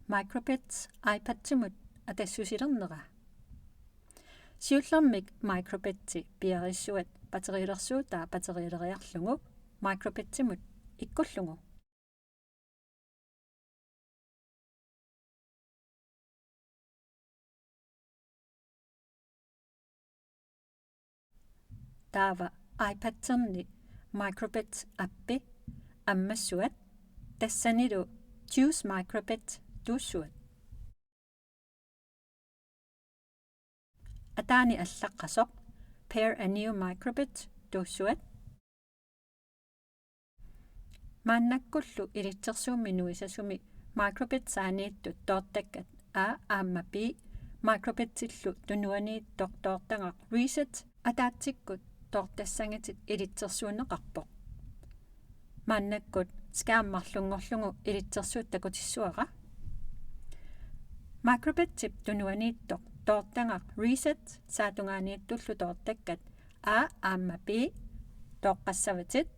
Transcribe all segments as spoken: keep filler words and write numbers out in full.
Microbits iPadimut atassusilernera. Siullermik microbitsi piareersuat batteriilersuutaa batteriileriarlugu microbitsimut ikkullugu. Taava iPadimi microbit appi ammassuat, tassanilu Choose Microbit tuussuat. Ataani allaqqasoq Pair a new microbit tuussuat. Maannakkullu ilitsersuummi nuisasumi microbitsaaniittut toortakkat A aamma B microbitsillu tunuaniittoq toortagaq reset ataatsikkut toortassangatit ilitsersuunneqarpoq. Maannakkut skærmi marlunngorlugu ilitsersuut takutissavara. Microbitsip tunuaniittoq toortagaq reset saatungaaniittullu toortakkat A aamma B tooqqassavatit.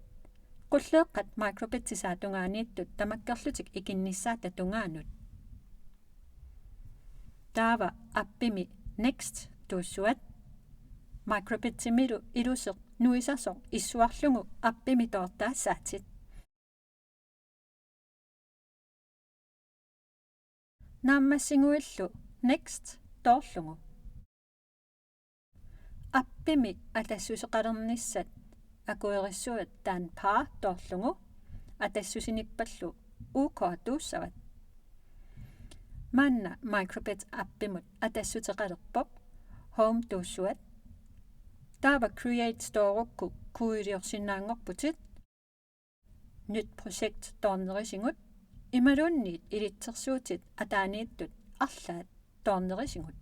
Qulleeqqat microbitsi saatungaaniittut tamakkerlutik ikinnissaata tungaanut. Taava appimi next tuussuat. Microbitsimilu iluseq nuisasoq issuarlugu appimi toortaassaatit. Naammassiguillu next toorlugu. Appimi atassuseqalernissat akuerissuat taanna par toorlugu atassusinippallu OK tuussavat. Maanna microbit appimut atassuteqalerpoq home tuussuat. Taava create toorukku koodiliorsinnaanngorputit. Nyt projekt toornerisigut imaluunniit ilitsersuutit ataaniittut arlaat toornerisigut.